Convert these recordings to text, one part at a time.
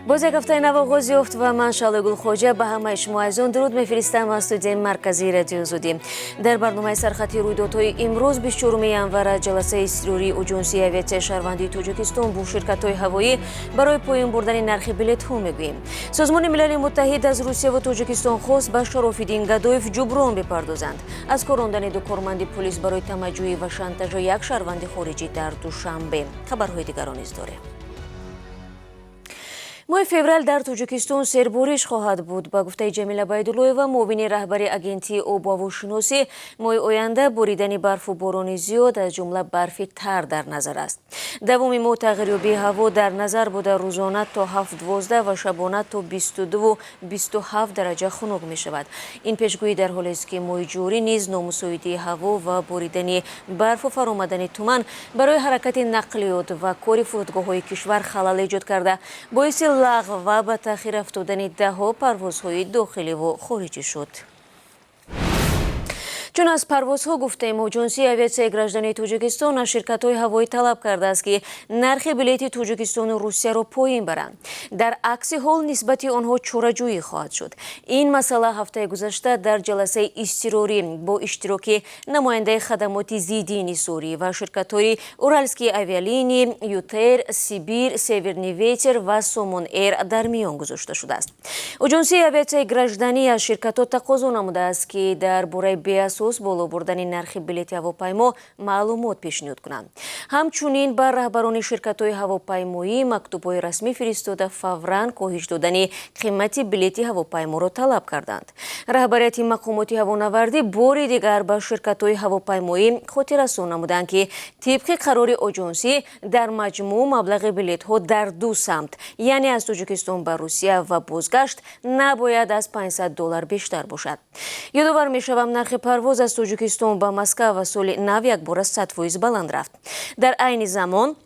Боз як ҳафтаи нав оғоз ёфт ва ман, Шаҳлои Гулхоҷа, ба ҳамаи шумо азизон дуруд мефиристам аз студияи марказии Радиои Озодӣ. Дар барномаи сархати рӯйдодҳои имрӯз, 24 январ, аз ҷаласаи изтирории Оҷонсии авиатсияи шаҳрвандии Тоҷикистон бо ширкатҳои ҳавоӣ барои поён бурдани нархи билетҳо мегӯем. Созмони Милали Муттаҳид аз Русия ва Тоҷикистон хост, ба Шарофиддин Гадоев ҷуброн бипардозанд. Аз кор рондани ду корманди пулис барои тамаъҷӯӣ ва шантажи як шаҳрванди хориҷӣ дар Душанбе. Хабарҳои дигарро низ дорем. Моҳи феврал дар Тоҷикистон сербориш хоҳад буд. Ба гуфтаи Ҷамила Байдуллоева, муовини раҳбари Агентии обу ҳавошиносӣ, моҳи оянда боридани барфу борони зиёд, аз ҷумла барфи тар, дар назар аст. Давоми моҳ тағйирёбии ҳаво дар назар буда, рӯзона то 7-12 ва шабона то 22-27 дараҷа хунук мешавад. Ин пешгӯӣ дар ҳолест, ки моҳи ҷорӣ низ номусоидии ҳаво ва боридани барфу фаромадани туман барои ҳаракати нақлиёт ва кори фурудгоҳҳои кишвар халал эҷод карда, боиси лағв ва ба таъхир афтодани даҳҳо парвозҳои дохиливу хориҷӣ шуд. Чун аз парвозҳо гуфтем, Оҷонсии авиатсияи граждании Тоҷикистон аз ширкатҳои ҳавоӣ талаб кардааст, ки нархи билети Тоҷикистону Русияро поин баранд, дар акси ҳол нисбати онҳо чораҷӯӣ хоҳад шуд. Ин масъала ҳафтаи гузашта дар ҷаласаи изтирорӣ бо иштироки намояндаи хадамоти зидди инҳисорӣ ва ширкатҳои Уральские авиалинии, ЮТэйр, Сибир, Северный ветер ва Сомон Эйр дар миён гузошта шудааст. Оҷонсии авиатсияи гражданӣ аз ширкатҳо тақозо намудааст, ки дар бораи беасос боло бурдани нархи билети ҳавопаймо маълумот пешниҳод кунанд. Ҳамчунин ба раҳбарони ширкатҳои ҳавопаймоӣ мактубҳои расмӣ фиристода, фавран коҳиш додани қимати билети ҳавопайморо талаб карданд. Раҳбарияти мақомоти ҳавонавардӣ бори дигар ба ширкатҳои ҳавопаймоӣ хотиррасон намуданд, ки тибқи қарори оҷонсӣ дар маҷмӯъ маблағи билетҳо дар ду самт, яъне аз Тоҷикистон ба Русия ва бозгашт, набояд аз 500 доллар бештар бошад. Ёдовар мешавам, нархи парвоз аз Тоҷикистон ба Москва ва соли нав якбора 100% баланд рафт. Дар айни замон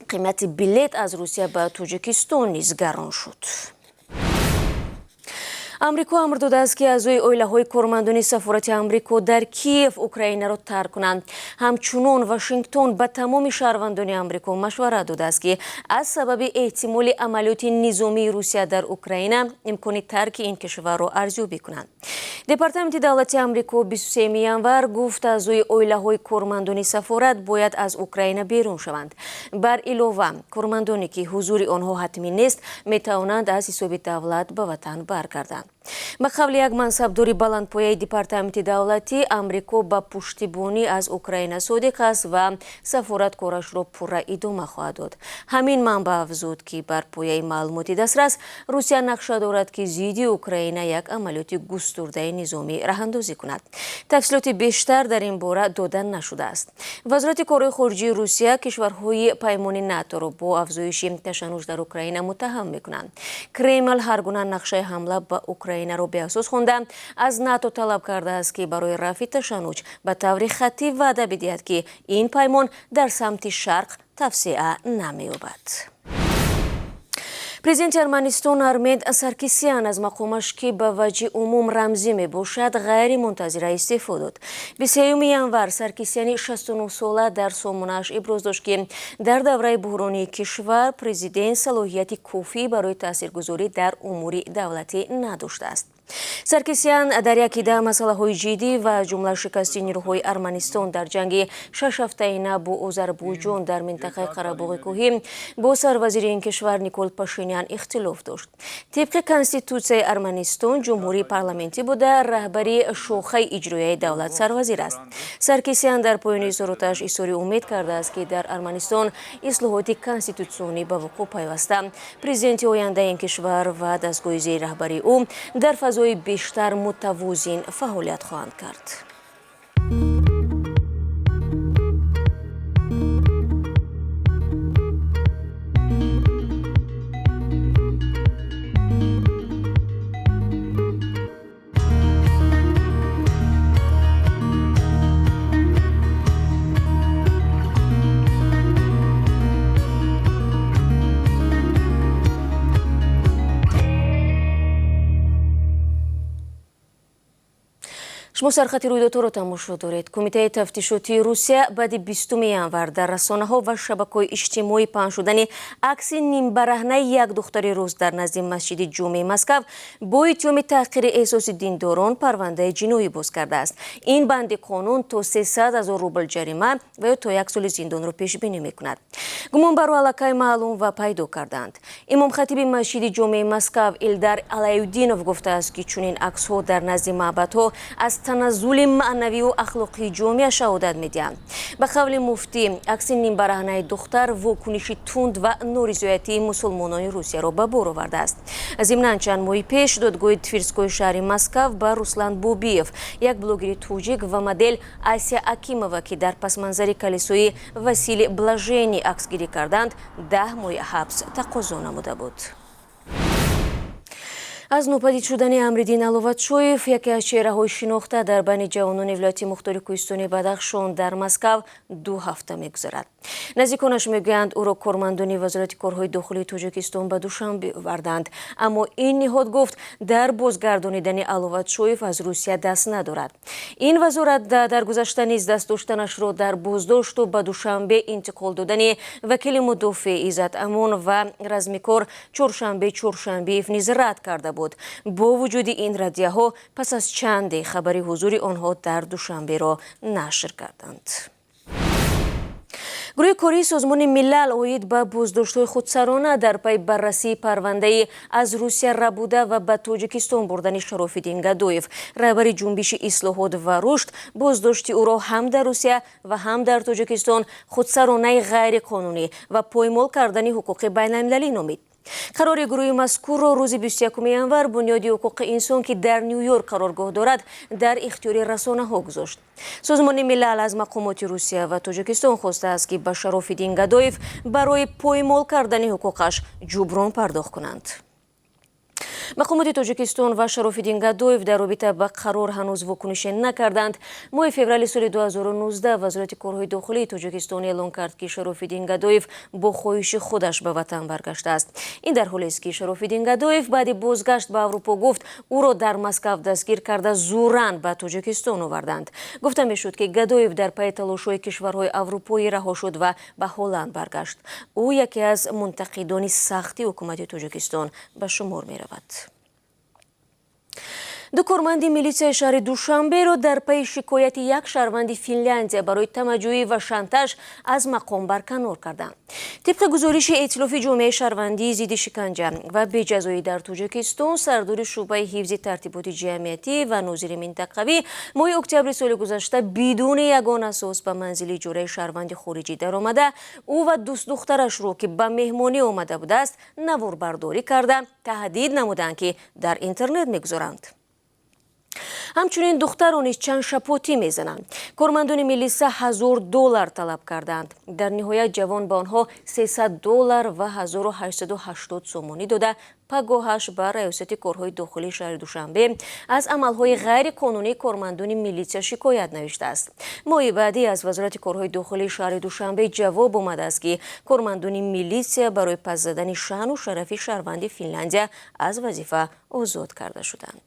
қимати билет аз Русия ба Тоҷикистон низ гарон шуд. Амрико амр додааст, ки аъзои оилаҳои кормандони сафорати Амрико дар Киев Украинаро тарк кунанд. Ҳамчунон Вашингтон ба тамоми шаҳрвандони Амрико машварат додааст, ки аз сабаби эҳтимоли амалиёти низомии Русия дар Украина имкони тарки ин кишварро арзёбӣ кунанд. Департаменти давлати Амрико 23 январ гуфт, аъзои оилаҳои кормандони сафорат бояд аз Украина берун шаванд. Бар илова, кормандоне ки ҳузури онҳо ҳатмӣ нест, метавонанд аз ҳисоби давлат ба ватан баргарданд. Ба қавли як мансабдори баландпояи департаменти давлатӣ, Амрико ба пуштибонӣ аз Украина содиқ аст ва сафорат корашро пурра идома хоҳад дод. Ҳамин манбаъ афзуд, ки бар пояи маълумоти дастрас Русия нақша дорад, ки зидди Украина як амалиёти густурдаи низомӣ раҳандозӣ кунад. Тафсилоти бештар дар ин бора дода нашудааст. Вазорати корҳои хориҷии Русия кишварҳои паймони НАТОро бо афзоиши ташаннуҷ дар Украина муттаҳам мекунанд. Кремл ҳар гуна нақшаи ҳамла ба Украинаро беасос хонда, аз НАТО талаб кардааст, ки барои рафъи ташаннуҷ ба таври хаттӣ ваъда бидиҳад, ки ин паймон дар самти шарқ тавсеа намеёбад. Президенти Арманистон Армен Саркисян аз мақомаш, ки ба ваҷҳи умум рамзӣ мебошад, ғайримунтазира истеъфо дод. 23 январ Саркисяни 69 сола дар сомонааш иброз дошт, ки дар давраи буҳронии кишвар президент салоҳияти кофӣ барои таъсиргузорӣ дар умури давлатӣ надоштааст. Саркисян дар як ида масъалаҳои ҷиддӣ ва аз ҷумла шикасти нирӯҳои Арманистон дар ҷанги шашҳафтаина бо Озарбойҷон дар минтақаи Қарабоғи кӯҳӣ бо сарвазири ин кишвар Никол Пашинян ихтилоф дошт. Тибқи конститутсияи Арманистон, ҷумҳурии парламентӣ буда, раҳбари шохаи иҷроияи давлат сарвазир аст. Саркисян дар поёни изҳороташ изҳори умед кардааст, ки дар Арманистон ислоҳоти конститутсионӣ ба вуқӯъ пайваста, президенти ояндаи ин кишвар ва дастгоҳи зери раҳбарии ӯ дар фазои бештар мутавозин фаъолият хоҳанд кард. Шумо Шумо сархати рӯйдодҳоро тамошо доред. Кумитаи тафтишотии Русия баъди 20 январ дар расонаҳо ва шабакаҳои иҷтимоӣ паҳн шудани акси нимбараҳнаи як духтари рус дар назди масҷиди ҷумъаи Москав бо иттиҳоми таҳқири эҳсоси диндорон парвандаи ҷиноӣ боз кардааст. Ин банди қонун то 300 ҳазор рубл ҷарима ва ё то як соли зиндонро пешбинӣ мекунад. Гумонбарро аллакай маълум ва пайдо кардаанд. Имомхатиби масҷиди ҷомеи Москав Илдар Алаюддинов гуфтааст, ки чунин аксҳо дар назди маъбадҳо аз таназзули маънавию ахлоқии ҷомеа шаҳодат медиҳанд. Ба қавли муфтӣ, акси нимбараҳнаи духтар вокуниши тунд ва норизоятии мусулмонони Русияро ба бор овардааст. Зимнан, чанд моҳи пеш додгоҳи Тверской шаҳри Москав ба Руслан Бобиев, як блогери тоҷик, ва модел Асия Акимова, ки дар пасманзари калисои Василий Блаженный аксгирӣ карданд, 10 моҳи ҳабс тақозо намуда буд. Аз нопадид шудани Амриддин Аловатшоев, яке аз чеҳраҳои шинохта дар байни ҷавонони вилояти мухтори кӯҳистони Бадахшон, дар Москав 2 ҳафта мегузарад. Наздиконаш мегӯянд, ӯро кормандони Вазорати корҳои дохилии Тоҷикистон ба Душанбе оварданд, аммо ин ниҳод гуфт, дар бозгардонидани Аловатшоев аз Русия даст надорад. Ин вазорат дар гузашта низ даст доштанашро дар боздошту ба Душанбе интиқол додани вакили мудофеъ Иззат Амон ва размикор Чоршанбе Чоршанбеев низ рад карда буд. Бо вуҷуди ин раддияҳо, пас аз чанде хабари ҳузури онҳо дар Душанберо нашр карданд. Гурӯҳи кории Созмони Милал оид ба боздоштҳои худсарона дар пайи баррасии парвандаи аз Русия рабуда ва ба Тоҷикистон бурдани Шарофиддин Гадоев, раҳбари ҷунбиши ислоҳот ва рушд, боздошти ӯро ҳам дар Русия ва ҳам дар Тоҷикистон худсаронаи ғайриқонунӣ ва поймол кардани ҳуқуқи байналмилалӣ номид. Қарори гурӯҳи мазкурро рӯзи 21 январ Бунёди ҳуқуқи инсон, ки дар Ню-Йорк қароргоҳ дорад, дар ихтиёри расонаҳо гузошт. Созмони Милал аз мақомоти Русия ва Тоҷикистон хостааст, ки ба Шарофиддин Гадоев барои поймол кардани ҳуқуқаш ҷуброн пардохт кунанд. Мақомоти Тоҷикистон ва Шарофиддин Гадоев дар робита ба қарор ҳанӯз вокунише накарданд. Моҳи феврали соли 2019 Вазорати корҳои дохилии Тоҷикистон эълон кард, ки Шарофиддин Гадоев бо хоҳиши худаш ба ватан баргаштааст. Ин дар ҳолест, ки Шарофиддин Гадоев баъди бозгашт ба Аврупо гуфт, ӯро дар Москав дастгир карда, зӯран ба Тоҷикистон оварданд. Гуфта мешуд, ки Гадоев дар пайи талошҳои кишварҳои аврупоӣ раҳо шуд ва ба Ҳолланд баргашт. Ӯ яке аз мунтақидони сахти ҳукумати Тоҷикистон ба шумор меравад. Ду корманди милитсияи шаҳри Душанберо дар пайи шикояти як шаҳрванди Финляндия барои тамаҷӯӣ ва шантаж аз мақом барканор карданд. Тибқи гузориши Эътилофи ҷомеаи шаҳрвандии зидди шиканҷа ва беҷазоӣ дар Тоҷикистон, сардори шӯъбаи ҳифзи тартиботи ҷамъиятӣ ва нозири минтақавӣ моҳи октябри соли гузашта бидуни ягон асос ба манзили иҷораи шаҳрванди хориҷӣ даромада, ӯ ва дӯстдухтарашро, ки ба меҳмонӣ омада будааст, наворбардорӣ карда, таҳдид намуданд, ки дар интернет мегузоранд. Ҳамчунин духтарро низ чанд шапотӣ мезананд. Кормандони милиса $1000 талаб карданд. Дар ниҳоят ҷавон ба онҳо $300 ва 1880 сомонӣ дода, пагоҳаш ба Раёсати корҳои дохилии шаҳри Душанбе аз амалҳои ғайриқонунии кормандони милитсия шикоят навиштааст. Моҳи баъдӣ аз Вазорати корҳои дохилии шаҳри Душанбе ҷавоб омадааст, ки кормандони милитсия барои пас задани шаъну шарафи шаҳрванди Финляндия аз вазифа озод карда шуданд.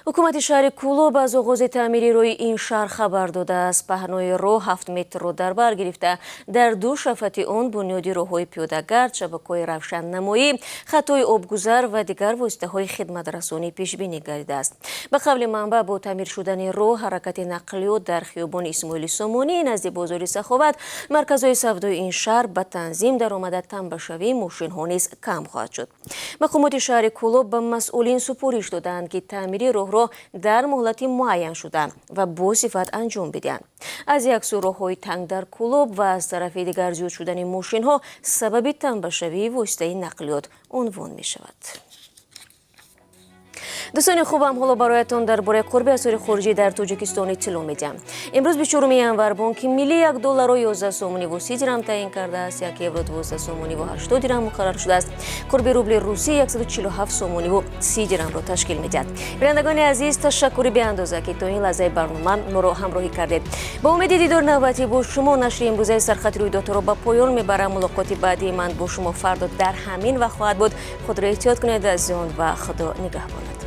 Ҳукумати шаҳри Кӯлоб аз оғози таъмири роҳи ин шаҳр хабар додааст. Паҳнои роҳ 7 метрро дар бар гирифта, дар ду шафати он бунёди роҳҳои пиёдагард, шабакаҳои равшаннамоӣ, хатҳои обгузар ва дигар воситаҳои хидматрасонӣ пешбинӣ гардидааст. Ба қавли манбаъ, бо таъмир шудани роҳ ҳаракати нақлиёт дар хиёбони Исмоили Сомонӣ назди бозори Саховат, марказҳои савдои ин шаҳр ба танзим даромада, тамбашавии мошинҳо низ кам хоҳад шуд. Мақомоти шаҳри Кӯлоб ба масъулин супориш додаанд, ки таъмири роҳро дар муҳлати муайян шуда ва бо сифат анҷом бидиҳанд. Аз як сӯ роҳҳои танг дар Кӯлоб ва аз тарафи дигар зиёд шудани мошинҳо сабаби тамбашавии воситаи нақлиёт унвон мешавад. Дӯстони хубам, ҳоло бароятон дар бораи қурби асъори хориҷӣ дар Тоҷикистон иттилоъ медиҳам. Имрӯз 24 январ Бонки Миллӣ 1 долларро 11 сомониву 30 дирам таъин кардааст, 1 евро 12 сомониву 80 дирам муқаррар шудааст. Қурби рубли русӣ 147 сомониву 30 дирамро ташкил медиҳад. Бинандагони азиз, ташаккури беандоза, ки то ин лаҳзаи барнома моро ҳамроҳӣ кардед. Ба умеди дидори навбатӣ бо шумо нашри имрӯзаи сархати рӯйдодҳоро ба поён мебарам. Мулоқоти баъдии ман бо шумо фардо дар ҳамин вақт хоҳад буд. Худро эҳтиёт кунед, азизон, ва Худо нигаҳбонатон.